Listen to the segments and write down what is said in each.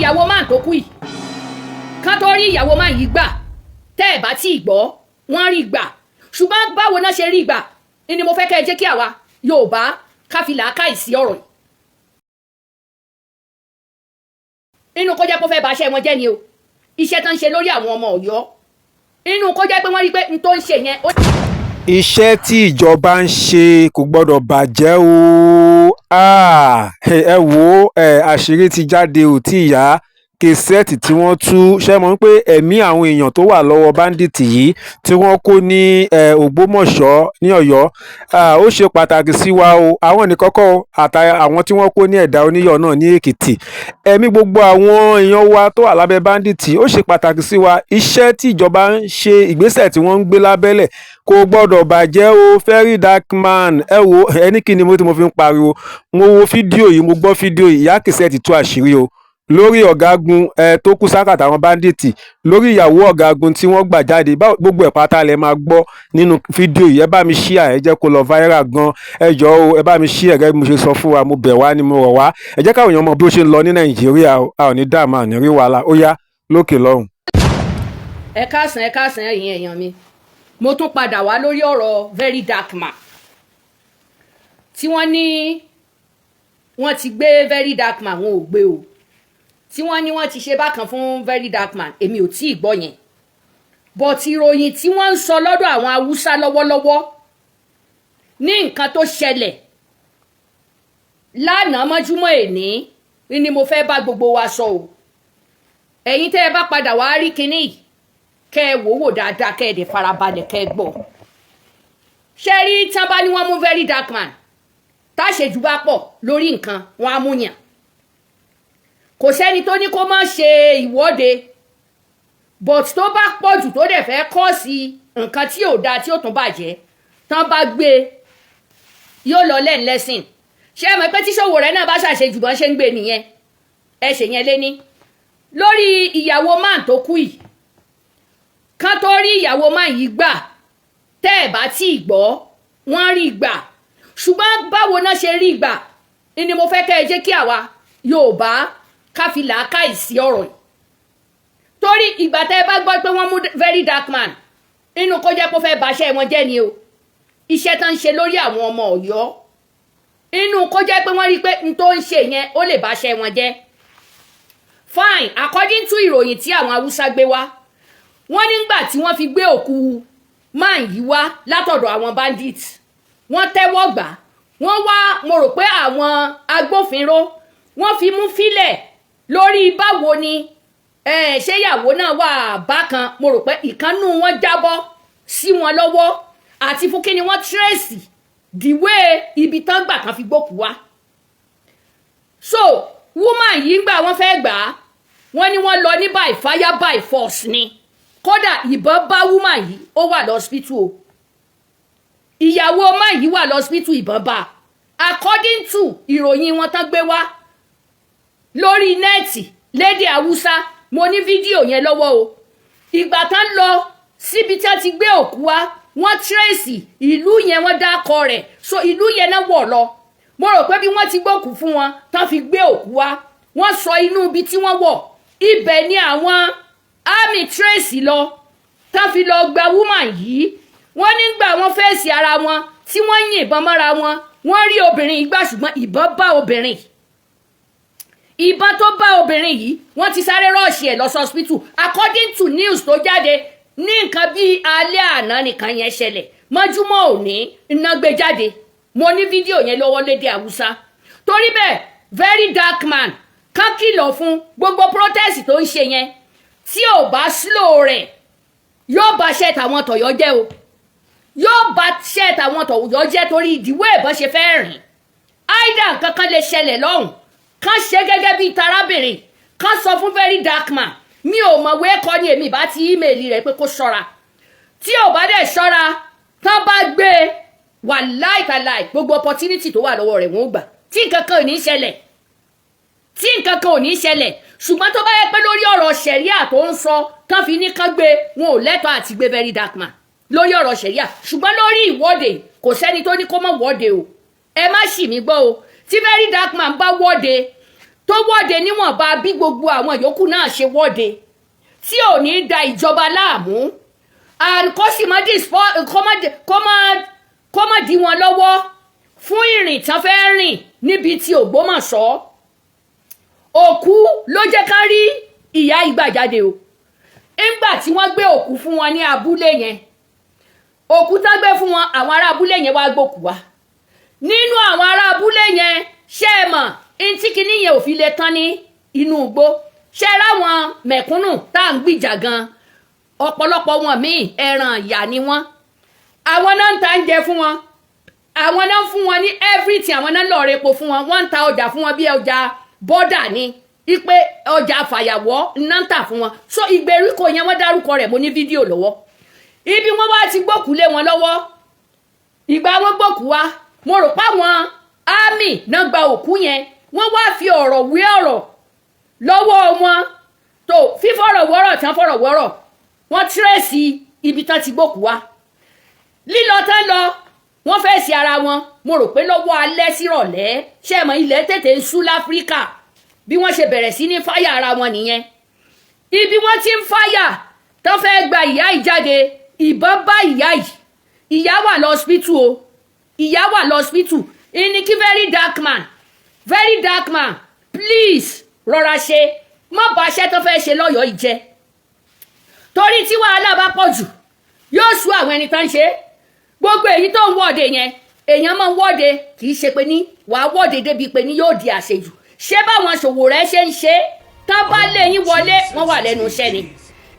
Ìyàwó máà tó kú yìí, kán tó rí ìyàwó máà yìí gbà, tẹ́ ẹ̀ bá tí ì gbọ́, wọ́n rí gbà. Ṣùgbọ́n báwo náà ṣe rí gbà ni mo fẹ́ kẹ́ ẹ jẹ́ kí àwa Yorùbá ká fi làákàyè sí ọ̀rọ̀ yìí. Inú kó jẹ́ pé ó fẹ́ bà iṣẹ́ wọn jẹ́ ni o, iṣẹ́ tó ń ṣe lórí àwọn ọmọ Ọ̀yọ́. Inú kó jẹ́ pé wọ́n rí pé n tó ń ṣe yẹn. Iṣẹ́ tí ìjọba ń ṣe kò gbọ́dọ̀ bàjẹ́ o. Ẹ wò ó, àṣírí ti jáde ò tí ìyá Késẹ́ẹ̀tì tí wọ́n tú ṣe mọ̀ pé ẹ̀mí àwọn èèyàn tó wà lọ́wọ́ bandit yìí tí wọ́n kó ní Ògbómọ̀ṣọ́ ní Ọ̀yọ́, ó ṣe pàtàkì sí wa o. Àwọn nìkan kọ́ o, àtàwọn tí wọ́n kó ní Ẹ̀dá Oníyọ̀ náà ní Èkìtì. Ẹ̀mí gbogbo àwọn èèyàn wa tó wà lábẹ́ bandit, ó ṣe pàtàkì sí wa. Iṣẹ́ tí ìjọba ń ṣe, ìgbésẹ̀ tí wọ́n ń gbé lábẹ́lẹ̀ kò gbọ́dọ̀ bàjẹ́ o. Very Dark Man, ẹ wo, ẹni kí ni mo tí mo fi ń pariwo? Mo wo fídíò yìí, mo gbọ́ fídíò yìí. Ìyá Késẹ́ẹ̀tì tú àṣírí o lórí ọ̀gágun ẹ tó kú sákàtà àwọn bandit, lórí ìyàwó ọ̀gágun tí wọ́n gbà jáde. Gbogbo ẹ̀ pátá lẹ máa gbọ́ nínú fídíò yìí. Ẹ bá mi share, ẹ jẹ́ kó lọ viral gan. Ẹ jọ̀ọ́ o, ẹ bá mi share gẹ́gẹ́ bí mo ṣe sọ fún wa. Mo bẹ̀ wá ni, mo rọ̀ wá. Ẹ jẹ́ káwọn èèyàn mọ bí ó ṣe ń lọ ní Nàìjíríà o. A ò ní dààmú, àní rí wàhálà. Ó yá, lókè lọ́hùn. Ẹ káàsán, ẹ káàsán, ẹ̀yin èèyàn mi. Mo tún padà wá lórí ọ̀rọ̀ Very Dark Man tí wọ́n ní wọ́n ti gbé. Very Dark Man, wọn ò gbé o. Tí wọ́n ní wọ́n ti ṣe bákan fún Very Dark Man, èmi ò tí ì gbọ́ yẹn, but ìròyìn tí wọ́n ń sọ lọ́dọ̀ àwọn Haúsá lọ́wọ́lọ́wọ́ ní nǹkan tó ṣẹlẹ̀ lánàá mọ́júmọ́ èní ni mo fẹ́ bá gbogbo wa sọ o. Ẹ̀yin tẹ́ ẹ bá padà wá rí kinní yìí, kẹ́ ẹ wò wò dáadáa, kẹ́ ẹ dẹ̀ farabalẹ̀ kẹ́ ẹ gbọ́. Ṣé rí tán bá ní wọ́n mú Very Dark Man, táṣejù bá pọ̀ lórí nǹkan, wọn á mú yàn. Kò sẹ́ni tó ní kó má ṣe ìwọ́de, but tó bá pọ̀ jù, tó dẹ̀ fẹ́ kọ́ sí nǹkan tí ò dáa, tí ó tún bàjẹ́, tán bá gbé yóò lọ learn lesson. Ṣé ẹ mọ̀ pé tíṣòwò rẹ̀ náà bá ṣàṣejù, bọ́n ṣe ń gbé nìyẹn? Ẹ ṣe yẹn lé ní lórí ìyàwó man tó kú yìí, kán tó rí ìyàwó man yìí gbà, tẹ́ ẹ̀ bá tí ì gbọ́, wọ́n rí gbà. Ṣùgbọ́n báwo náà ṣe rí gbà ni mo fẹ́ kẹ́ ẹ jẹ́ kí àwa Yorùbá ká fi làákàyè sí ọ̀rọ̀ yìí. Torí ìgbà tẹ́ ẹ bá gbọ́ pé wọ́n mú Very Dark Man, inú kó jẹ́ pé ó fẹ́ baṣẹ́ wọn jẹ́ ni o, iṣẹ́ tó ń ṣe lórí àwọn ọmọ Ọ̀yọ́. Inú kó jẹ́ pé wọ́n rí i pé n tó ń ṣe yẹn, ó lè baṣẹ́ wọn jẹ́. Fine, according to ìròyìn tí àwọn Haúsá gbé wá, wọ́n nígbà tí wọ́n fi gbé òkú man yìí wá látọ̀dọ̀ àwọn bandits, wọ́n tẹ́wọ́ gbà. Wọ́n wá, mo rò pé àwọn agbófinró wọ́n fi mú fílẹ̀ lórí báwo ni ṣé ìyàwó náà wà bákan. Mo rò pé ìkànnù wọn jábọ́ sí wọn lọ́wọ́ àti fún kí ni wọ́n trace dìwé ibi tán gbà kan fi gbókùú wá. So woman yìí, gbà wọ́n fẹ́ gbà á, wọ́n ní wọ́n lọ ní by fire by force ni. Kódà ìbọn bá woman yìí, ó wà lọ́sípítù o. Ìyàwó man yìí wà lọ́sípítù, ìbọn bá, according to ìròyìn wọn tán gbé wá lórí net lédè Haúsá. Mo ní fídíò yẹn lọ́wọ́ o. Ìgbà tán lọ síbi tí wọ́n ti gbé òkú wá, wọ́n trace ìlú yẹn, wọ́n dákọ rẹ̀. So ìlú yẹn náà wọ̀ lọ. Mo rò pé bí wọ́n ti gbókù fún wọn tán fi gbé òkú wá, wọ́n sọ inú ibi tí wọ́n wọ̀. Ibẹ̀ ni àwọn army trace lọ tán fi lọ gba woman yìí. Wọ́n nígbà wọ́n fèsì ara wọn tí wọ́n yìnbọn mọ́ra wọn, wọ́n rí obìnrin yìí gbà, ṣùgbọ́n ìbọn bá obìnrin. Ìbọn tó bá obìnrin yìí, wọ́n ti sáré rush ẹ̀ lọ sí hospital, according to news tó jáde ní nǹkan bíi alẹ́ àná nìkan yẹn ṣẹlẹ̀. Mọ́júmọ́ òní iná gbé jáde. Mo ní fídíò yẹn lọ́wọ́ lédè Haúsá. Torí bẹ́ẹ̀, Very Dark Man, kán kìlọ̀ fún gbogbo protest tó ń ṣe yẹn. Tí ò bá slow rẹ̀, yóò bá ṣẹ́ tàwọn tọ̀yọ́ jẹ́ o. Yóò bá ṣẹ́ tàwọn tọ̀yọ́ jẹ́, torí ìdíwọ́ ìbọn ṣe fẹ́ rìn áìdá nǹkan kan lè ṣẹlẹ̀ lọ́hùn. Kán ṣe gẹ́gẹ́ bíi tarábìnrin, kán sọ fún Very Dark Man. Mi ò mọ̀wé kọ́ ni, èmi bá ti email rẹ̀ pé kó ṣọ́ra. Tí ò bá dẹ̀ ṣọ́ra, tán bá gbé e, wàláì tàláì, gbogbo opportunity tó wà lọ́wọ́ rẹ̀ wọ́n ó gbà, tí nǹkan kan ò ní ṣẹlẹ̀, tí nǹkan kan ò ní ṣẹlẹ̀. Ṣùgbọ́n tó bá yẹ pé lórí ọ̀rọ̀ ṣẹ̀ríà tó ń sọ tán fi ní kán gbé, wọn ò lẹ́tọ̀ọ́ àti gbé Very Dark Man lórí ọ̀rọ̀ ṣẹ̀ríà. Ṣùgbọ́n lórí ìwọ́de, kò sẹ́ni tó ní kó má wọ́de o. Ẹ má ṣì mí gbọ́ o. Tí Very Dark Man bá wọ́de, Tó wọ́de níwọ̀nba bí gbogbo àwọn yòókù náà ṣe wọ́de, tí ò ní da ìjọba láàmú and kó sì má kó má dí wọn lọ́wọ́ fún ìrìn tán fẹ́ rìn níbi tí Ògbómọ̀ṣọ́. Òkú ló jẹ́ ká rí ìyá ìgbà jáde o. Ńgbà tí wọ́n gbé òkú fún wọn ní abúlé yẹn, òkú tá gbé fún wọn, àwọn ará abúlé yẹn wá gbókù wá. Nínú àwọn ará abúlé yẹn, ṣé ẹ mọ̀ ntí kinní yẹn ò fi lè tán ní inú igbó? Ṣé ẹ ráwọn mẹ̀kúnnù tá à ń gbìjà gan, ọ̀pọ̀lọpọ̀ wọn míì, ẹran ìyà ni wọ́n. Àwọn náà ń ta oúnjẹ fún wọn, àwọn náà ń fún wọn ní everything, àwọn náà ń lọ repo fún wọn, wọ́n ń ta ọjà fún wọn bí ọjà bọ́dà ni ipe ọjà fàyàwọ́ náà ń tà fún wọn. So ìgbèríko yẹn, wọ́n dárúkọ rẹ̀, mo ní fídíò lọ́wọ́ ibi wọ́n wá ti gbókùú lé wọn lọ́wọ́. Ìgbà wọn gbókùú wá, mo rò pé àwọn army náà gba òkú yẹn. Wọ́n wá fi ọ̀rọ̀ wé ọ̀rọ̀ lọ́wọ́ wọn, tó fífọ̀rọ̀ wọ́rọ̀ tán fọ̀rọ̀ wọ́rọ̀, wọ́n trace ibi tán ti gbókùú wá. Lílọ tán lọ, wọ́n fẹ́ sí ara wọn. Mo rò pé lọ́wọ́ alẹ́ sírọ̀lẹ́, ṣé ẹ mọ̀ ilẹ̀ tètè ń ṣú láfíríkà, bí wọ́n ṣe bẹ̀rẹ̀ sí ní fire ara wọn nìyẹn. Ibi wọ́n ti ń fire tán fẹ́ gba ìyá yìí jáde, ìbọn bá ìyá yìí. Ìyá wà lọ́sípítù o, ìyá wà lọ́sípítù. Ìní kí very dark man, very dark man, please rọra ṣe, má bà iṣẹ́ tó fẹ́ ṣe lọ́yọ̀ọ́ yìí jẹ́, torí tí wàhálà bá pọ̀ jù, yóò sú àwọn ẹni tán ṣe. Gbogbo èyí tó ń wọ́de yẹn, èèyàn máa ń wọ́de, kì í ṣe pé ní wàá wọ́de débi pé ní yóò di àṣejù. Ṣé báwọn Sowore ṣe ń ṣe, tán bá lé yín wọlé, wọ́n wà lẹ́nu iṣẹ́ ni.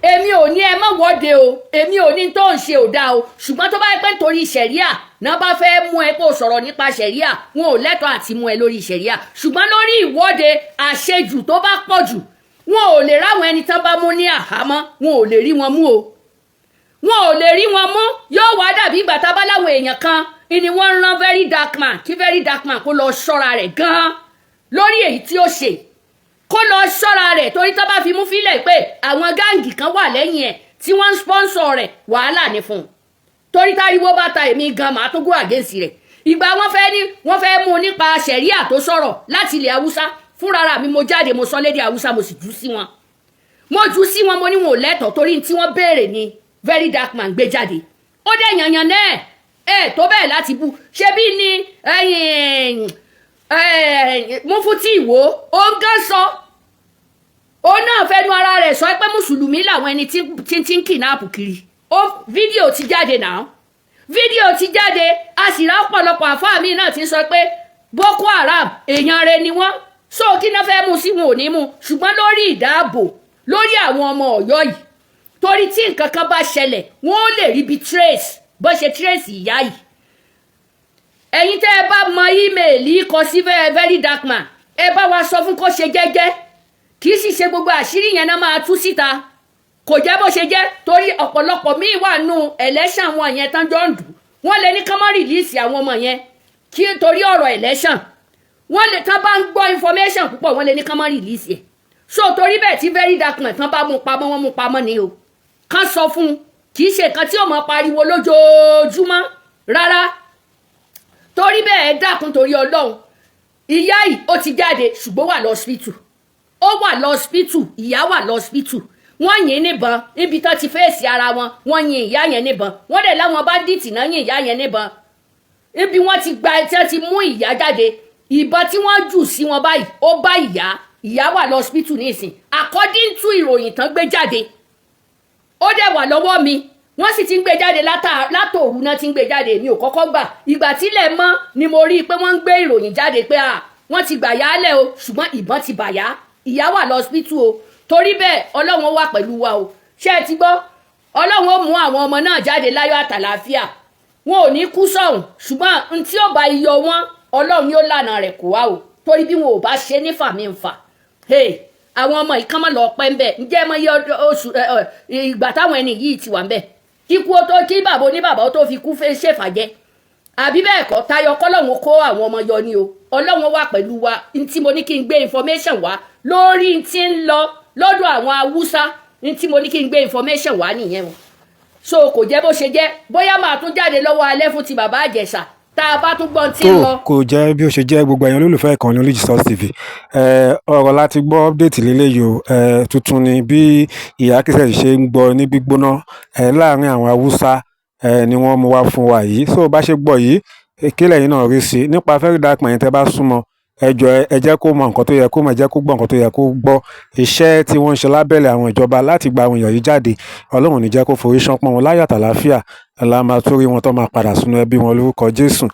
Èmi ò ní ẹ má wọ́de o, èmi ò ní tó ń ṣe ò dáa o, ṣùgbọ́n tó bá yẹ pé nítorí ṣẹ̀ríà náà bá fẹ́ mú ẹ kó sọ̀rọ̀ nípa ṣẹ̀ríà, wọn ò lẹ́tọ̀ọ́ àti mú ẹ lórí ṣẹ̀ríà. Ṣùgbọ́n lórí ìwọ́de, àṣejù tó bá pọ̀ jù, wọn ò lè ráwọn ẹni tán bá mú ní àhámọ́, wọn ò lè rí wọn mú o, wọn ò lè rí wọn mú. Yóò wá dàbí ìgbà tá a bá láwọn èèyàn kan ni wọ́n ń rán very dark man. Kí very dark man kó lọ ṣọ́ra rẹ̀ gan-an lórí èyí tí ó ṣe, kó lọ ṣọ́ra rẹ̀, torí tó bá fi mú fílẹ̀ pé àwọn gang kan wà lẹ́yìn ẹ̀ tí wọ́n ń sponsor rẹ̀, wàhálà ní fún un. Torí táriwo bá ta, èmi gan màá tó go against rẹ̀. Ìgbà wọ́n fẹ́ ní wọ́n fẹ́ mú un nípa ṣẹ̀ríà tó sọ̀rọ̀ láti ilẹ̀ Haúsá, fúnra mi mo jáde, mo sọ lédè Haúsá, mo sì jù sí wọn, mo jù sí wọn. Mo ní wọn ò lẹ́tọ̀ọ́, torí tí wọ́n béèrè ni very dark man gbé jáde. Ó dẹ̀ yànyàn náà ẹ tó bẹ́ẹ̀ láti bú. Ṣebí ni Mufti Ìwó ó ń gán sọ, òun náà fẹnu ara rẹ̀ sọ pé mùsùlùmí làwọn ẹni tí tí ń kidnap kiri. Ó fídíò ti jáde náà, fídíò ti jáde. A sì rá ọ̀pọ̀lọpọ̀ àfáà mi náà ti ń sọ pé Boko Haram, èèyàn rẹ̀ ni wọ́n. So kí náà fẹ́ mú sí, wọn ò ní mú. Ṣùgbọ́n lórí ìdáàbò lórí àwọn ọmọ Ọ̀yọ́ yìí, torí tí nǹkan kan bá ṣẹlẹ̀, wọ́n ó lè rí bí trace bó ṣe trace ìyá yìí. Ẹ̀yin tẹ́ ẹ bá mọ email kọ sí very dark man, ẹ bá wa sọ fún kó ṣe jẹ́jẹ́. Kì í sì ṣe gbogbo àṣírí yẹn náà máa tú síta. Kò jẹ́ bó ṣe jẹ́, torí ọ̀pọ̀lọpọ̀ míì wà nù election wọn yẹn tán jọ ń dù. Wọ́n lè ní kán má release àwọn ọmọ yẹn kí torí ọ̀rọ̀ election. Wọ́n lè tán bá ń gbọ́ information púpọ̀, wọ́n lè ní kán má release ẹ̀. So torí bẹ́ẹ̀, tí very dark man tán bá mú pamọ́, wọ́n mú pamọ́ ni o. Kán sọ fún un, kì í ṣe nǹkan tí ó máa pariwo lójoojúmọ́ rárá. Torí bẹ́ẹ̀, ẹ dákun, torí Ọlọ́run, ìyá yìí ó ti jáde, ṣùgbọ́n wà lọ́sípítù, ó wà lọ́sípítù, ìyá wà lọ́sípítù. Wọ́n yìn níbọn níbi tán ti face ara wọn. Wọ́n yin ìyá yẹn níbọn, wọ́n dẹ̀ láwọn bandit náà yin ìyá yẹn níbọn níbi wọ́n ti gba tí wọ́n ti mú ìyá jáde. Ìbọn tí wọ́n jù sí wọn báyìí, ó bá ìyá. Ìyá wà lọ́sípítù nísìn, according to ìròyìn tán gbé jáde. Ó dẹ̀ wà lọ́wọ́ mi, wọ́n sì ti ń gbé jáde látòru náà ti ń gbé jáde. Mi ò kọ́kọ́ gbà, ìgbà tílẹ̀ mọ́ ni mo rí i pé wọ́n ń gbé ìròyìn jáde pé à wọ́n ti gbà yálẹ̀ o, ṣùgbọ́n ìbọn ti bà yá. Ìyá wà lọ́sípítù o. Torí bẹ́ẹ̀, Ọlọ́run ó wà pẹ̀lú wa o. Ṣé ẹ ti gbọ́? Ọlọ́run ó mú àwọn ọmọ náà jáde láyọ̀ àtàlàáfíà, wọn ò ní kú sọ̀hún. Ṣùgbọ́n n tí ó bá iyọ̀ wọn, Ọlọ́run yóò lànà rẹ̀ kó wá o, torí bí wọn ò bá ṣe ní fàmí nfà, àwọn ọmọ yìí kán mọ́ lọ pẹ́ ń bẹ̀. Ǹjẹ́ ẹ mọ iye oṣù ìgbà táwọn ẹni yìí ti wà ń bẹ̀ kíkú ó tó kí bàbá oníbàbá ó tó fi kú fẹ́ ṣèfàjẹ́, àbí bẹ́ẹ̀ kọ́? Tayọ kọ́lọ́hún kó àwọn ọmọ yọ ni o. Ọlọ́run wà pẹ̀lú wa. Ntí mo ní kí n gbé information wá lórí ntí ń lọ lọ́dọ̀ àwọn Haúsá, ntí mo ní kí n gbé information wá nìyẹn o. So kò jẹ́ bó ṣe jẹ́. Bóyá màá tún jáde lọ́wọ́ alẹ́ fún ti bàbá Ìjẹ̀ṣà. Tá a bá tún gbọ́n tí Tó ń lọ. Kò jẹ́ bí ó ṣe jẹ́. Gbogbo ẹ̀yin olólùfẹ́ ìkànnì Olújísọ́s TV, ọ̀rọ̀ láti gbọ́ update lélẹ́yìí o. Tuntun ni bí ìyá Kẹ́sẹ̀tì ṣe ń gbọ́ ní gbígbóná láàrin àwọn Haúsá ni wọ́n mú wá fún wa yìí. So bá ṣe gbọ́ yìí, kí lẹ̀yin náà rí sí nípa Very Dark Man? Tẹ́ bá súnmọ́, ẹ jọ̀ọ́, ẹ jẹ́ kó mọ nǹkan tó yẹ kó mọ̀, ẹ jẹ́ kó gbọ́ nǹkan tó yẹ kó gbọ́. Iṣẹ́ tí wọ́n ń ṣe lábẹ́lẹ̀ àwọn ìjọba láti gba àwọn èèyàn yìí jáde, Ọlọ́run ò ní jẹ́ kó forí ṣánpọ́n wọn. Láyọ̀ àtàlàáfíà la máa tó rí wọn tó máa padà sínú ẹbí wọn lórúkọ Jésù.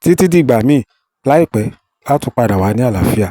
Títí dìgbà míì láìpẹ́, á tún padà wá ní àlàáfíà.